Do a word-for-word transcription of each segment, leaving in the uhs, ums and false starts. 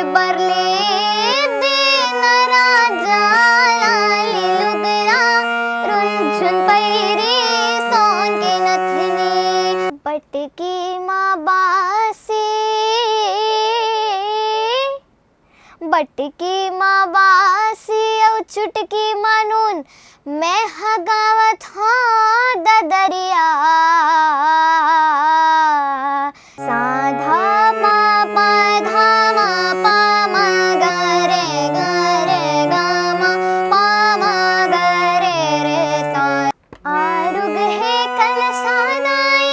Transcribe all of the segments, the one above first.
बरले देना राजा लाली लुगरा, रुनझुन पैरी सोन के नथनी। बटकी मा बासी, बटकी मा बासी अउ चुटकी मा नून, मैं ह गावत हौं ददरिया। सा धा पा पा धा मा पा मा गा रे गा रे गा मा पा मा गा रे रे सा। आरुग हे कलसा नाई,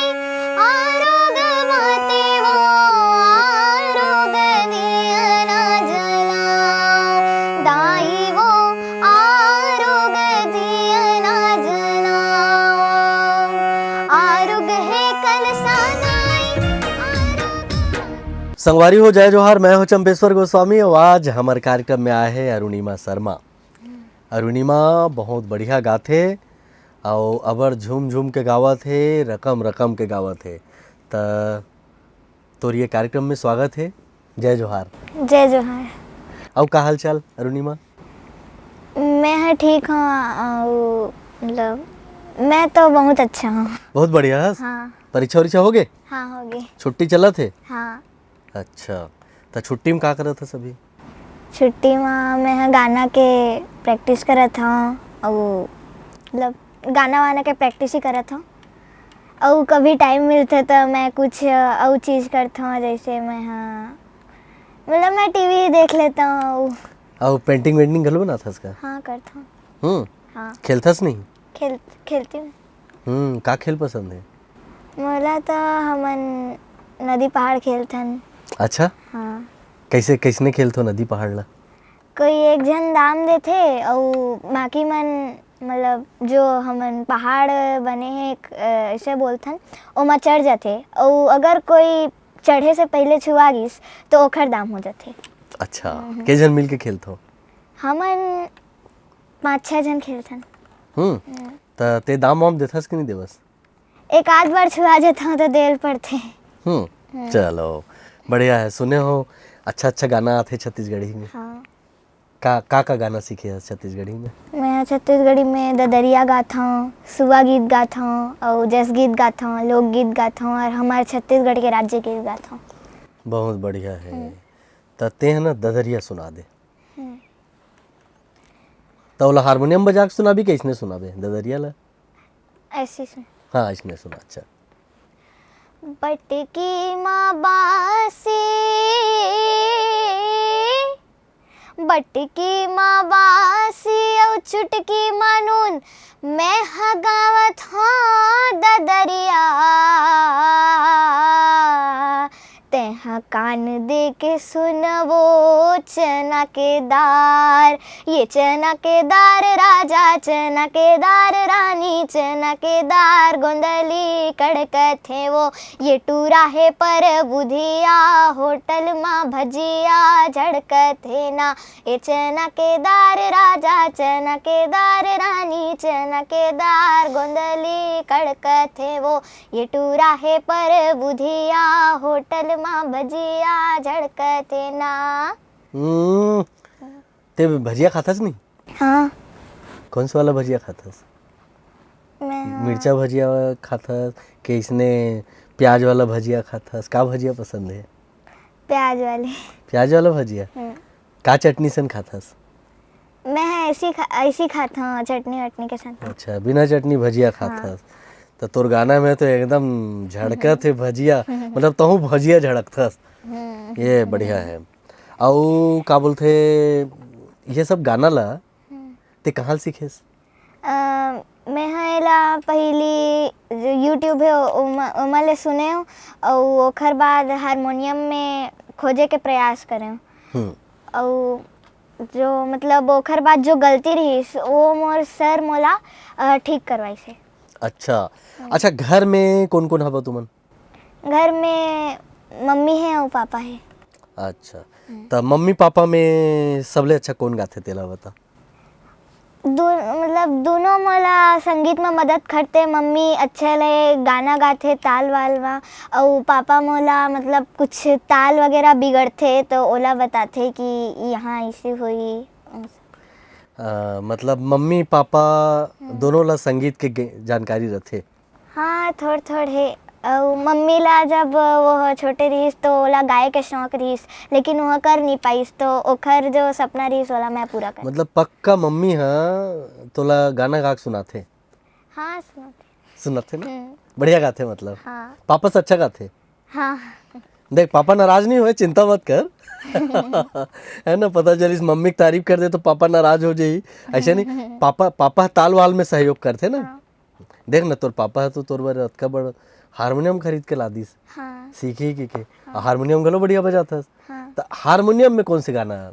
आरुग माते वो, आरुग दिया ना जलाओ। दाई वो, आरुग दिया ना जलाओ। आरुग हे कलसा नाई, आरुग संगवारी हो, जय जोहार। मैं हूं चंपेश्वर गोस्वामी और आज हमर कार्यक्रम में आए हैं अरुणिमा शर्मा। अरुणिमा बहुत बढ़िया गाथे, अउ अबर झूम झूम के गावत हे, रकम रकम के गावत हे। त तोर ये कार्यक्रम में स्वागत हे। जय जोहार। जय जोहार। अउ का हाल चाल अरुणिमा? मैं ह ठीक हूँ, अउ मतलब मैं तो बहुत अच्छा हूँ। बहुत बढ़िया हस। हाँ। परीक्षा उरीक्षा हो गे? हाँ, हो गे। छुट्टी चलत हे? हाँ। अच्छा, त छुट्टी में का करत हस अभी? छुट्टी म मैं ह गाना के प्रैक्टिस करत हौं, अउ मतलब गाना वाना के प्रैक्टिस ही करत हौं। अउ कभी टाइम मिलथे त मैं कुछ अउ चीज करत हौं, जैसे मैं ह मतलब मैं टीवी देख लेत हौं। अउ पेंटिंग वेंटिंग घलो बनात हस का? हाँ, करत हौं। हम्म। हाँ। खेलथस नहीं? खेल खेलती हूँ। हम्म, का खेल पसंद हे? मोला तो हमन नदी पहाड़ खेलथन। अच्छा? हाँ। कैसे, कैसने खेलथो नदी पहाड़ ला? कोई एक झन दाम देथे अउ बाकी मन, मतलब जो हमन पहाड़ बने हे एक, अ, ऐसे बोलथन, ओमा चढ़ जाथे अउ अगर कोई चढ़े से पहले छुआ गिस तो ओखर दाम हो जाथे। अच्छा, हम्म। के झन मिल के खेलथो? हमन पाँच छह झन खेलथन। हम्म। हम्म। त ते दाम वाम देथस कि नहीं देवस? एक आध बार छुआ जथौं त देल पड़थे। हम्म, हम्म। चलो, बढ़िया है। सुने हो, अच्छा अच्छा गाना आथे छत्तीसगढ़ी में। हाँ। का, का, का गाना सीखे हस छत्तीसगढ़ी में? मैं छत्तीसगढ़ी में ददरिया गाथौं, सुआ गीत गाथौं, अउ जस गीत गाथौं, लोकगीत गाथौं, अउ हमार छत्तीसगढ़ के राज्य गीत गाथौं। बहुत बढ़िया है। हम्म। त ते ह ना ददरिया सुना दे। हम्म। त ओला हारमोनियम बजा के सुनाबे, कैसने सुनाबे ददरिया ला? ऐसे सुन। हाँ, ऐसने सुना, अच्छा। बटकी मा बासी, बटकी मा बासी अउ चुटकी मा नून, मैं ह गावत हौं ददरिया। तेहा कान दे के सुन वो चना के दार, ये चना के दार राजा, चना के दार रानी, चना के दार गोंदली कड़कथे वो। ये टूरा हे पर बुधिया, होटल मा भजिया झड़कथे ना। ए चना के दार राजा, चना के दार रानी, चना के दार गोंदली कड़कथे वो। ये टूरा हे पर बुधिया, होटल मा भजिया झड़कथे ना। हम्म, ते भजिया खाथस नहीं? हाँ। कौन से वाला भजिया खाथस? मैं मिर्चा भजिया खाथस कि इसने प्याज वाला भजिया खाथस? का भजिया पसंद है? प्याज वाले। प्याज वाला भजिया? हम्म। का चटनी सन खाथस? मैं ऐसी खा, ऐसी खाता हूँ, चटनी वटनी के साथ। अच्छा, बिना चटनी भजिया हाँ। खाथस। तो तोर गाना में तो एकदम झड़कत हे भजिया, मतलब तहूँ भजिया झड़कथस। हम्म। ये बढ़िया है। अउ का बोलथे, ये सब गाना ला हम्म। ते कहाँ ले सीखेस? अ, मैं ह एला पहिली जो YouTube हे, ओमा, ओमा ले सुने हूँ, अउ ओखर बाद हारमोनियम में खोजे के प्रयास करे हूँ। हम्म। अउ जो, मतलब, ओखर बाद जो गलती रहिस, वो मोर सर मोला, अ, ठीक करवाइस हे। अच्छा, हम्म। अच्छा, घर में कौन-कौन हव तुमन? घर में मम्मी हे अउ पापा हे। अच्छा, हम्म। त मम्मी पापा में सबले अच्छा कौन गाथे, तेला बता। दू, मतलब, दोनों मोला संगीत में मदद करथे। मम्मी अच्छे ले गाना गाथे ताल वाल में, अउ पापा मोला, मतलब, कुछ ताल वगैरह बिगड़थे तो ओला बताथे कि यहाँ ऐसे होई। अ, मतलब मम्मी पापा दोनों ला संगीत के गे- जानकारी रथे। हाँ, थोड़ थोड़ हे। अउ मम्मी ला जब वो छोटे रहिस तो ओला गाए के शौक रहिस, लेकिन वो कर नहीं पाइस, तो ओखर जो सपना रहिस ओला मैं पूरा कर। मतलब पक्का मम्मी हा तोला गाना गा के सुनाथे? हाँ, सुनाथे। सुनाथे ना? हम्म। बढ़िया गाथे मतलब। हाँ। पापा से अच्छा गाथे? हाँ। देख, पापा नाराज नहीं होए, चिंता मत कर। है ना, पता चलिस मम्मी की तारीफ कर दे तो पापा नाराज हो जाई। ऐसे नहीं, पापा पापा ताल वाल में सहयोग करथे ना। हाँ। देख ना, तोर पापा है तो तोर बर अतका बड़ हारमोनियम खरीद के ला दिस। हाँ। सीखी की के। आ, हारमोनियम घलो बढ़िया बजाथस। हाँ। त हारमोनियम में कौन से गाना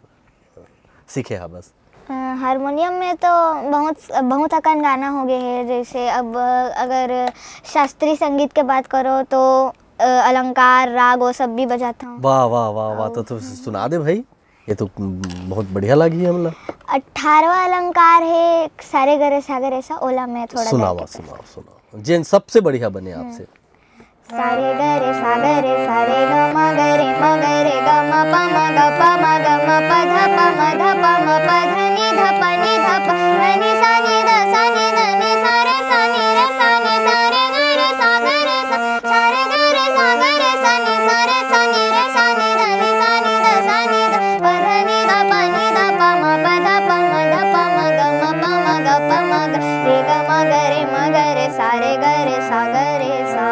सीखे हा बस? अ, हारमोनियम में तो बहुत बहुत अकन गाना हो गए हैं। जैसे अब अगर शास्त्रीय संगीत के बात करो तो अ, अलंकार, राग, वो सब भी बजाता हूँ। वाह वाह वाह वाह, तो तू सुना दे भाई, ये तो बहुत बढ़िया लगी हमला। अठारहवाँ अलंकार है सारे गरे सागरे सा, ओला मैं थोड़ा सुनावा गाके सुनावा सुनावा, जेन सबसे बढ़िया बने आपसे। सारे गरे सागरे सारे ग म गरे म गरे ग म प म ग प म ग म प ध प म ध प म प ध नि ध प नि ध प ध नि सा नि ध सा नि ध नि सारे सा नि रे सा नि सारे गरे सागरे सा सारे गरे सागरे सा नि सारे सा नि रे सा नि ध नि सा नि ध सा नि ध प ध नि ध प नि ध प म प ध प म ध प म ग म प म ग प म ग रे ग म गरे म गरे सारे गरे सागरे सा।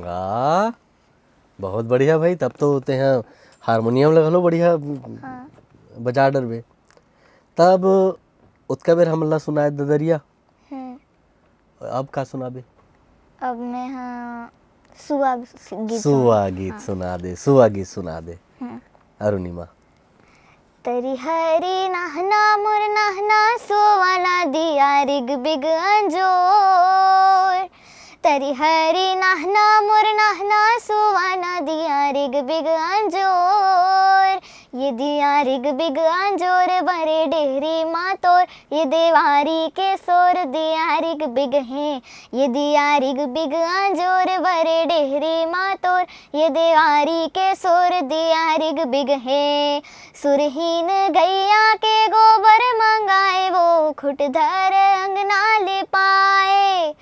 वाह, बहुत बढ़िया भाई। तब तो तेहा हारमोनियम ल घलो बढ़िया हाँ। बजा डरबे। तब ओतका बेर हमला सुनाए ददरिया। हम्म। अब का सुनाबे? अब मैं हाँ सुआ गीत सुआ गीत सुना दे, सुआ गीत सुना दे। हम्म। अरुणिमा। तरी हरी नहना मुर नहना सुवना दिया रिग बिग अंजोर। तरी हरी नहना मुर नहना सुवना दिया रिग बिग अंजोर। ये दिया रिग बिग अंजोर बरे डेहरी मा तोर, ये देवारी के सोर दिया रिग बिग हे। ये दिया रिग बिग अंजोर बरे डेहरी मा तोर, ये देवारी के सोर दिया रिग बिग हे। सुरहीन गैया के गोबर मंगाए वो खुट धर अंगना लिपाए।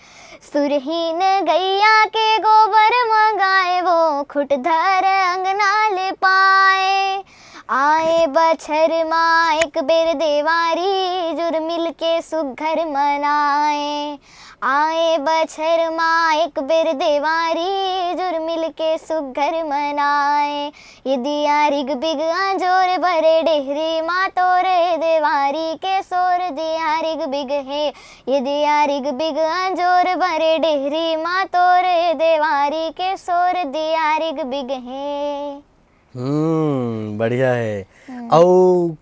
सुरहीन गैया के गोबर मंगाए वो खुट धर अंगना लिपाए। आए बछर मा एक बेर देवारी जुर मिल के सुघर मनाए। आए बछर मा एक बेर देवारी जुर मिल के सुघर मनाए। ये दिया रिग बिग अंजोर बरे डेहरी मा तोर, ये देवारी के सोर दिया रिग बिग हे। ये दिया रिग बिग अंजोर बरे डेहरी मा तोर, ये देवारी के सोर दिया रिग बिग हे। हम्म, बढ़िया है। अउ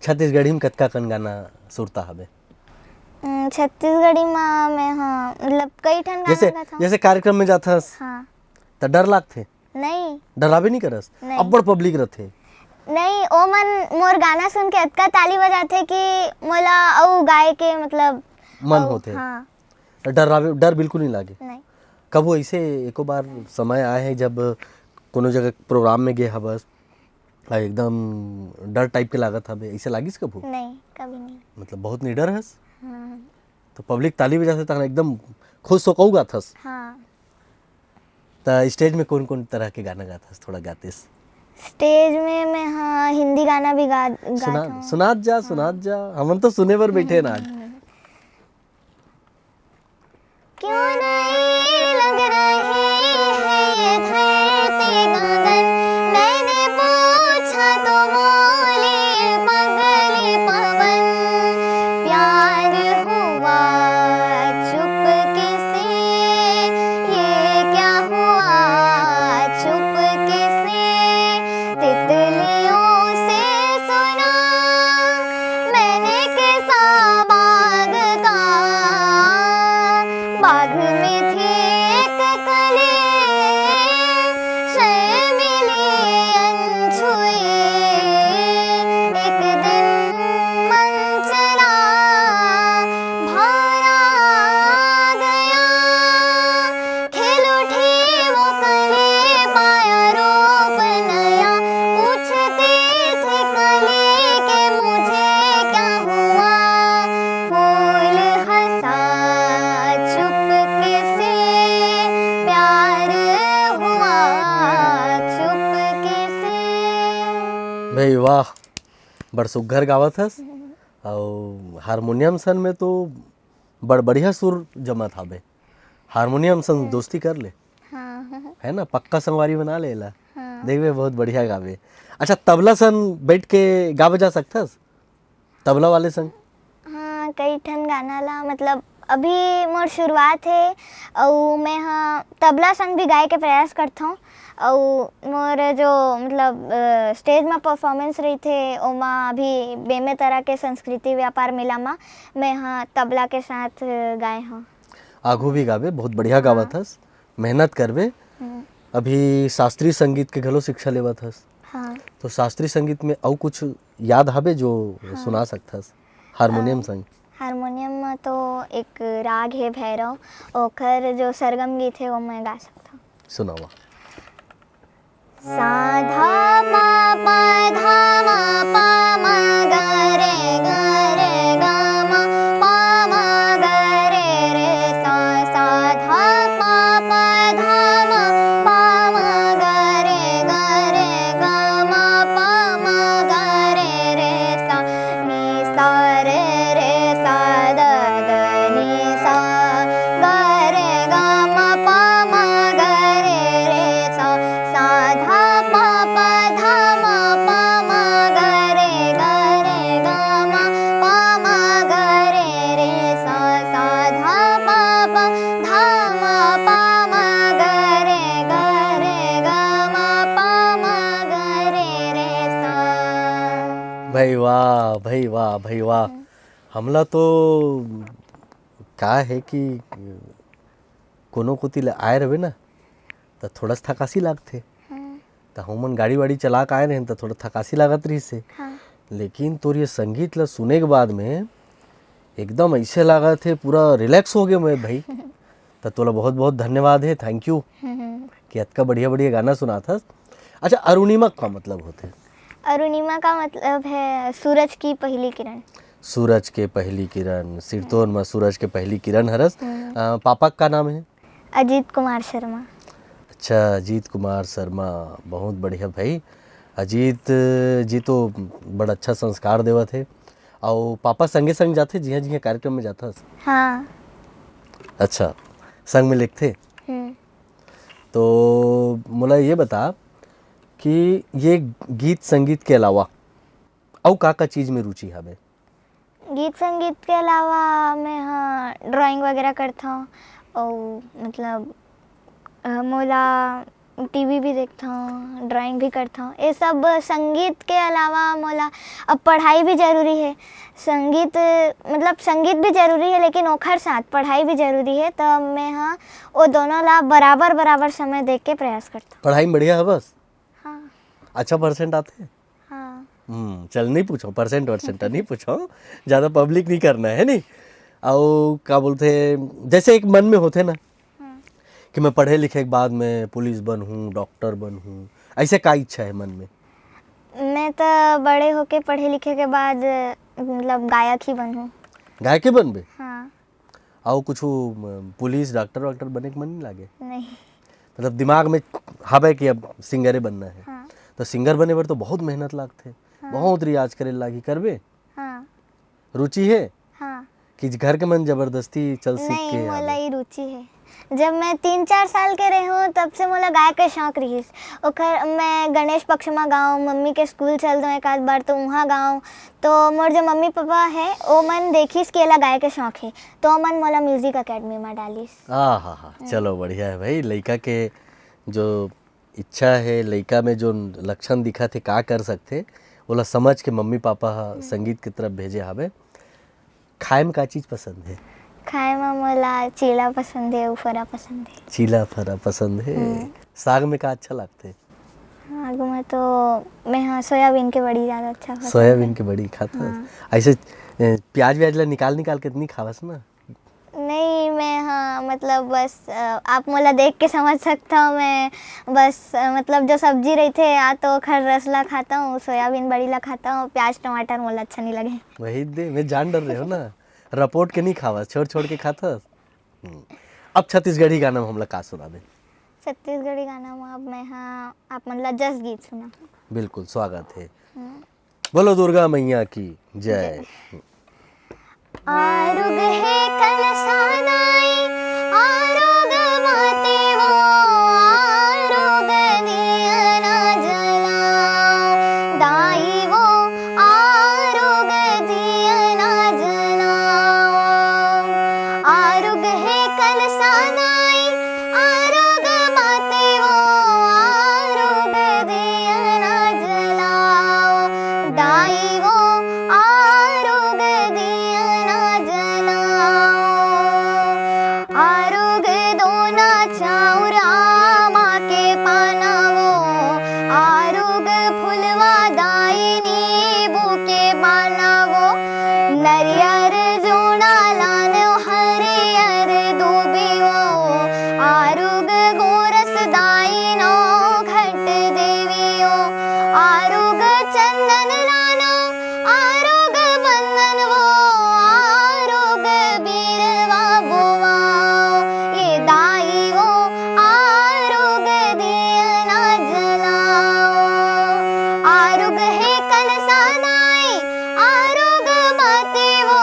छत्तीसगढ़ी में कतका कन गाना सुरता हवे? हम्म, छत्तीसगढ़ी मा मैं हाँ, मतलब कई ठन गाना जैसे गाथव। जैसे कार्यक्रम में जाथस हाँ। त डर लागथे? नहीं। डराबे नहीं करस? नहीं। अब्बड़ पब्लिक रथे। नहीं, ओ मन मोर गाना सुन के अतका ताली बजाथे कि मोला अउ गाए के मतलब मन अउ- होथे। हाँ। डराबे, डर बिल्कुल नहीं लागे। नहीं। कभू ऐसे एको बार समय आए है जब कोनो जगह प्रोग्राम में गे हबस, आ एकदम डर टाइप के लागत हबे, ऐसे लागिस कभू? नहीं, कभी नहीं। मतलब बहुत निडर हस। हाँ। तो पब्लिक ताली बजाथे तहन एकदम खुश होके गाथस। हाँ। त स्टेज में कौन कौन तरह के गाना गाथस, थोड़ा गातेस? स्टेज में मैं हाँ हिंदी गाना भी गा सुना गाता हूँ। सुनात जा, सुनात जा, हमन तो सुने बर बैठे ना आज। क्यों नहीं लग रहे हैं ये धरती गगन, मैंने पूछा तो बोले पगले पवन। प्यार हुआ चुपके से, ये क्या हुआ चुपके से, तितलियों से सुना मैंने किस्सा बाग का। बाग में थी एक कली, शर्मीली अनछुई। भाई वाह, बड़ सुग्घर गावत हस। अउ हारमोनियम सन में तो बड़ बढ़िया सुर जमत हाबे। हारमोनियम सन दोस्ती कर ले, हाँ। है ना, पक्का संगवारी बना ले एला। हाँ। देखबे बहुत बढ़िया गाबे। अच्छा, तबला सन बैठ के गावे जा सकथस, तबला वाले संग? हाँ, कई ठन गाना ला, मतलब अभी मोर शुरुआत हे, अउ मैं ह तबला संग भी गाए के प्रयास करथौं। अउ मोर जो मतलब स्टेज में परफॉर्मेंस रहिथे, ओमा अभी बेमेतरा के संस्कृति व्यापार मेला में मैं ह तबला के साथ गाए हौं। आघू भी गाबे, बहुत बढ़िया गावत हस, मेहनत करबे। हम्म। अभी शास्त्रीय संगीत के घलो शिक्षा लेवत हस, हाँ। तो शास्त्रीय संगीत में अउ कुछ याद हवे जो सुना सकथस हारमोनियम संग? हारमोनियम में तो एक राग है भैरव, ओखर जो सरगम गीत है वो मैं गा सकता हूँ। सुनावा। सा धा पा पा धा मा पा मा गा रे गा रे गा मा पा मा गा रे रे सा। सा धा पा पा धा मा पा मा गा रे गा रे गा मा पा मा गा रे रे सा। नी सा रे रे सा द द नी सा गा रे गा मा पा मा गा रे रे सा। सा धा पा पा धा मा पा मा गा रे गा रे गा मा पा मा गा रे रे सा। सा धा पा पा धा मा पा मा गा रे गा रे गा मा पा मा गा रे रे सा। भाई वाह, भाई वाह, भाई वाह। हमला तो का है कि कोनो कोती ले आए रहे ना, त थोड़ा सा थकासी लागथे। हाँ। त हमन गाड़ी वाड़ी चला के आए रहेन, त थोड़ा थकासी लागत रहिस हे। हाँ। लेकिन तोर ये संगीत ला सुने के बाद में एकदम ऐसे लागत हे, पूरा रिलैक्स हो गए मैं भाई। त तोला बहुत बहुत धन्यवाद है, थैंक यू हम्म। कि अतका बढ़िया बढ़िया गाना सुनात हस। अच्छा, अरुणिमा का मतलब होथे? अरुणिमा का मतलब है सूरज की पहली किरण। सूरज के पहली किरण, सिरतोन में सूरज के पहली किरण हरस। हम्म। अ, पापा का नाम है? अजीत कुमार शर्मा। अच्छा, अजीत कुमार शर्मा, बहुत बढ़िया भाई। अजीत जी तो बड़ा अच्छा संस्कार देवत है। अउ पापा संगे संग जाथे जिहाँ जिहाँ कार्यक्रम में जाथस? हाँ। अच्छा, संग में लिखथे। हम्म। तो मोला ये बता कि ये गीत संगीत के अलावा अउ का का चीज में रुचि हवे? गीत संगीत के अलावा मैं हाँ ड्राइंग वगैरह करता हूँ। और मतलब अ, मोला टीवी भी देखता हूँ, ड्राइंग भी करता हूँ। ये सब संगीत के अलावा मोला अब पढ़ाई भी जरूरी है। संगीत मतलब संगीत भी जरूरी है, लेकिन ओखर साथ पढ़ाई भी जरूरी है। तो मैं हाँ वो दोनों ला बराबर बराबर समय दे के प्रयास करता हूँ। पढ़ाई में बढ़िया है बस? हाँ। अच्छा परसेंट आथे? हाँ। हम्म, चल नहीं पूछो, परसेंट वर्सेंट नहीं पूछो, ज्यादा पब्लिक नहीं करना है नहीं। अउ का बोलथे, जैसे एक मन में होथे ना हाँ। कि मैं पढ़े लिखे के बाद में पुलिस बनहूँ, डॉक्टर बनहूँ, ऐसे का इच्छा है मन में? मैं तो बड़े होके पढ़े लिखे के बाद मतलब गायक ही बनूँ। गायक ही बनबे? हाँ। अउ कुछ पुलिस डॉक्टर वॉक्टर बने के मन नहीं लागे? नहीं। मतलब दिमाग में हवे कि अब सिंगरे बनना है? हाँ। तो सिंगर बने बर तो बहुत मेहनत लागथे, हाँ। बहुत रियाज करे लागी। करबे? हाँ। रुचि है हाँ। कि घर के मन जबरदस्ती चल सीख नहीं, के मोला आवे? ही रुचि है। जब मैं तीन चार साल के रहे हूँ तब से मोला गाय के शौक रहिस। ओखर मैं गणेश पक्ष में गाऊँ, मम्मी के स्कूल चल दो एक आध बार तो वहाँ गाऊँ। तो मोर जो मम्मी पापा है वो मन देखिस कि एला गाय के शौक है, तो मन मोला म्यूजिक एकेडमी में डालिस। आ हा हा, चलो बढ़िया है भाई। लइका के जो इच्छा है, लइका में जो लक्षण दिखत हे, का कर सकथे, ओला समझ के मम्मी पापा ह संगीत की तरफ भेजे हावे। खाए में का चीज पसंद है? खाए में मोला चीला पसंद है, उफरा पसंद है। चीला फरा पसंद है। साग में का अच्छा लगथे? साग में तो मैं हाँ सोयाबीन के बड़ी ज़्यादा अच्छा पसंद सोयाबीन है। के बड़ी खाथस? हाँ। ऐसे ए, प्याज व्याज ला निकाल निकाल के नहीं खावस ना? नहीं, मैं हाँ मतलब बस अ, आप मोला देख के समझ सकता हूँ। मैं बस अ, मतलब जो सब्जी रहिथे या तो ओखर रस ला खाता हूँ, सोयाबीन बड़ी ला खाता हूँ, प्याज टमाटर मोला अच्छा नहीं लगे। वही दे, मैं जान डर रहे हो ना, रपोट के नहीं खावस, छोड़ छोड़ के खाथस। हम्म। अब छत्तीसगढ़ी गाना में हमला का सुनाबे? छत्तीसगढ़ी गाना म अब मैं हा आप मन ला जस गीत सुना। बिल्कुल, स्वागत है। हम्म। बोलो दुर्गा मैया की जय। जय। आरुग हे कलसा दाई, आरुग माते वो, आरुग दिया ना जलाओ। दाई वो, आरुग दिया ना जलाओ। आरुग हे कलसा दाई, आरुग माते वो, आरुग दिया ना जलाओ। दाई वो, आरुग दिया ना जलाओ। आरुग दोना चाउर आमा के पाना वो, आरुग फुलवा दाई नींबू के पाना वो, नरियर जोड़ा लान हरियर दूबी वो, आरुग गोरस दाई नौ घट देवी वो, आरुग चंदन लानो, आरुग बंदन वो, आरुग बीरवा बोवाओ, ये दाई वो, आरुग दिया ना जलाओ। आरुग हे कलसा दाई, आरुग बाती वो,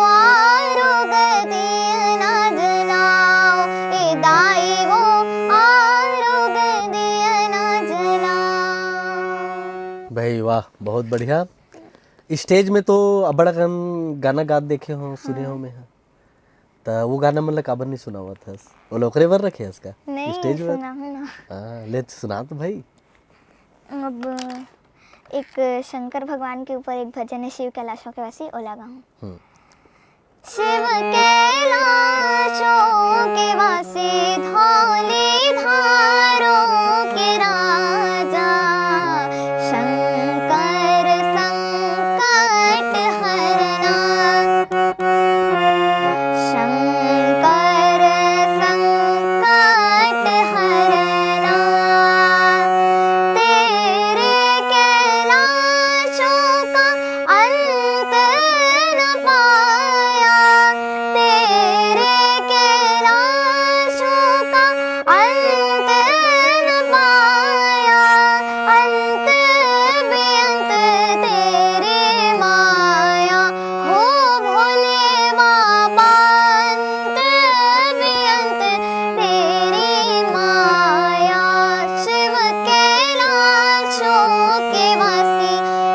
आरुग दिया ना जलाओ। ए दाई वो, आरुग दिया ना जलाओ। भाई वाह, बहुत बढ़िया। स्टेज में तो अब्बड़ अकन गाना गात देखे हो, सुने हो हाँ। मैं हा। त वो गाना मन ला काबर नहीं सुनावत हस? ओला ओकरे बर रखे हस का? नहीं, स्टेज बर? सुनाहूँ ना। हाँ, ले तो सुना तो भाई। अब एक शंकर भगवान के ऊपर एक भजन है, शिव कैलाशों के वासी, ओला गाऊँ। हम्म। शिव कैलाशों के वासी, धौली धारों के राजा, शंकर संकट हरना। शंकर संकट हरना, तेरे कैलाशों का अंत न पाया, तेरे कैलाशों का अंत न पाया, अंत बेअंत तेरी माया। हो भोले बाबा, अंत बेअंत तेरी माया। शिव कैलाशों के वासी,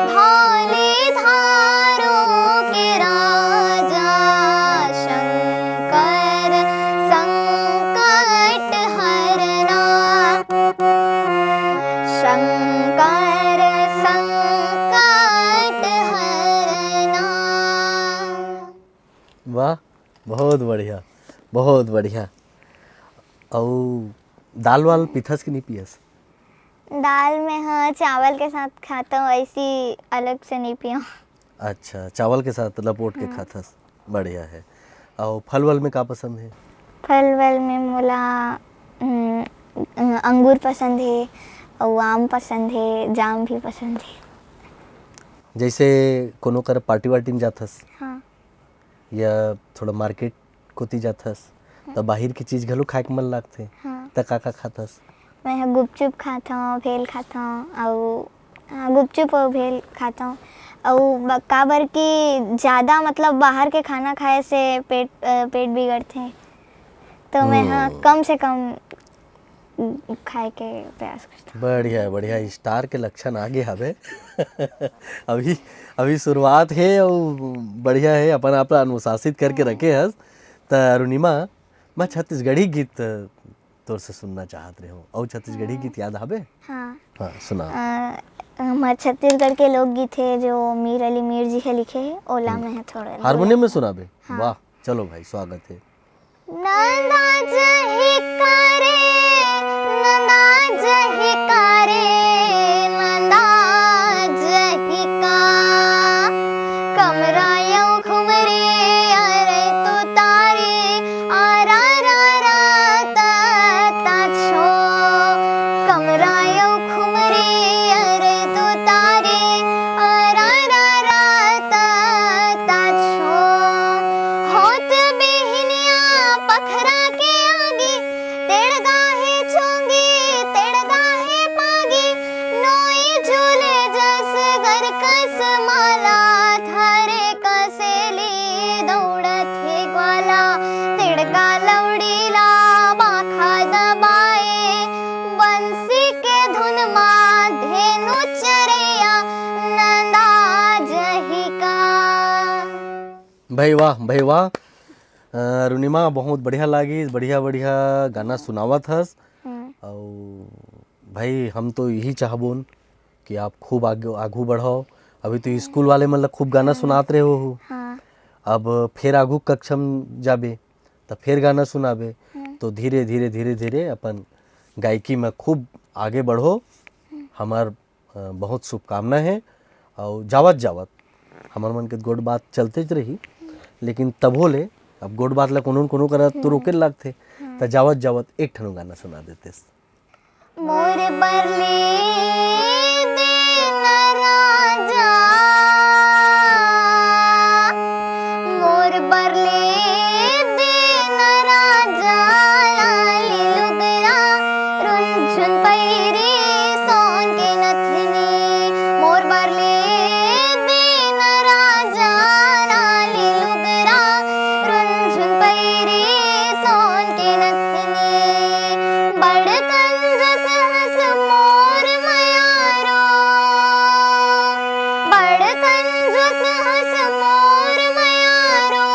धौली धारों के राजा, शंकर संकट हरना। शंकर संकट हरना। वाह, बहुत बढ़िया, बहुत बढ़िया। अउ दाल वाल पीथस कि नहीं पियस? दाल में हाँ, चावल के साथ खाता हूँ, ऐसी अलग से नहीं पियो। अच्छा, चावल के साथ लपोट के हम्म। खाथस, बढ़िया है। अउ फल वल में का पसंद है? फल वल में मोला, हम्म, अंगूर पसंद है, अउ आम पसंद है, जाम भी पसंद है। जैसे कोनो कर पार्टी वार्टी में जाथस, हाँ। या थोड़ा मार्केट कोती जाथस, त हाँ। बाहिर के चीज घलो खाए के मन लागथे। हाँ। त का का खाथस? मैं ह गुपचुप खाथौं, भेल खाथौं, अउ, हाँ, गुपचुप अउ भेल खाथौं। अउ ब-, काबर कि ज्यादा, मतलब, बाहर के खाना खाए से पेट, अ, पेट बिगड़थे। तो मैं ह ओ। कम से कम खाए के प्रयास करथौं। बढ़िया, बढ़िया। स्टार के लक्षण आगे हवे। अभी, अभी शुरुआत हे अउ बढ़िया हे, अपन आप ला अनुशासित करके हाँ। रखे हस। त अरुणिमा, मैं छत्तीसगढ़ी गीत तोर से सुनना चाहत रहेंव। अउ छत्तीसगढ़ी हाँ। गीत याद हवे? हाँ। हाँ, सुना। अ, हमर छत्तीसगढ़ के लोकगीत हे, जो मीर अली मीर जी ह लिखे हे, ओला हम्म। मैं ह थोड़ा हारमोनियम में सुनाबे? हाँ। वाह, चलो भाई, स्वागत हे। नंदा जही करे, नंदा जही करे, नंदा जही का। कमरा यौ घुमरे, अरे तू तारी, आरा रा रा ता ता छो। कमरा यौ घुमरे, अरे तू तारी, आरा रा रा ता ता छो। होत बिहनिया पखरा के आगी, तेड़ गाहे चोंगी। कस माला थारे कसेली दौड़त हे ग्वाला, तिड़का लौड़ी ला बाखा दबाए, बंसी के धुन मा धेनु चरैया नंदा जही का। भाई वाह, भाई वाह। अ, अरुणिमा, बहुत बढ़िया लागिस, बढ़िया बढ़िया गाना सुनावत हस। हम्म। अउ भाई, हम तो यही चाहबोन कि आप खूब आगे, आगू बढ़ाओ। अभी तो स्कूल वाले मन ला खूब गाना सुनात रहे हो। हाँ। अब फेर आगू कक्षा में जाबे, त फेर गाना सुनाबे, हम्म। तो धीरे धीरे, धीरे धीरे अपन गायकी में खूब आगे बढ़ो। हमार अ, बहुत शुभकामना हे। अउ जावत जावत हमर मन के गोठ बात चलतेच रही, लेकिन तभो ले अब गोठ बात ला कोनो न कोनो करा तो रोके लगथे। त जावत जावत एक ठन गाना सुना देतेस। मोर बर ले दे न राजा, मोर बर ले दे न राजा, लाली लुगरा रुनझुन पैरी सोन के नथनी, मोर बर ले दे न राजा, लाली लुगरा रुनझुन पैरी सोन के नथनी। बड़ कंजूस हस मोर मयारो, बड़ कंजूस हस मोर मयारो,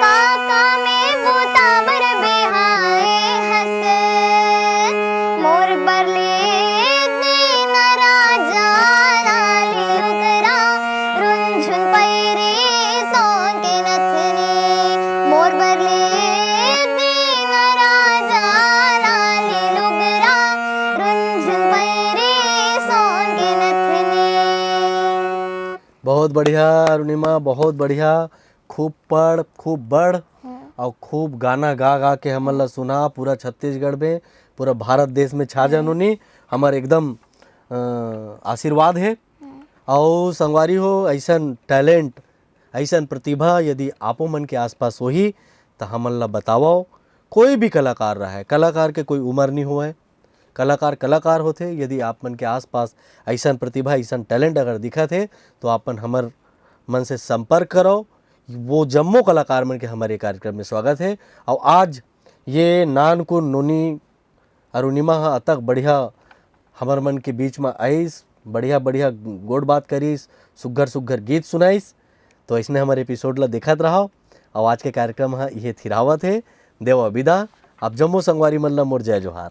काका में बूता बर बेहाए हस। मोर बर ले दे न राजा, लाली लुगरा रुनझुन पैरी सोन के नथनी, मोर बर ले दे न राजा, लाली लुगरा रुनझुन पैरी सोन के नथनी। बहुत बढ़िया अरुणिमा, बहुत बढ़िया। खूब पढ़, खूब बढ़, हाँ। अउ खूब गाना गा गा के हमन ला सुना पूरा छत्तीसगढ़ में, पूरा भारत देश में छा जा नोनी। हमर एकदम, अ, आशीर्वाद हे। हाँ। अउ संगवारी हो, ऐसन टैलेंट, ऐसन प्रतिभा यदि आपो मन के आसपास होही, त हमन ला बतावव। कोई भी कलाकार रहे, कलाकार के कोई उम्र नहीं होवय, कलाकार कलाकार होथे। यदि आप मन के आसपास ऐसन प्रतिभा, ऐसन टैलेंट अगर दिखत हे, तो आप मन हमर मन से संपर्क करव। वो जम्मो कलाकार मन के हमर ये कार्यक्रम में स्वागत हे। अउ आज ये नानकुन नोनी अरुणिमा ह अतक बढ़िया हमर मन के बीच में आइस, बढ़िया बढ़िया गोठ बात करिस, सुग्घर सुग्घर गीत सुनाइस। तो ऐसने हमर एपिसोड ला देखत रहव। अउ आज के कार्यक्रम ह इहे थिरावत हे। देवव बिदा, आप जम्मो संगवारी मन ला मोर जय जोहार।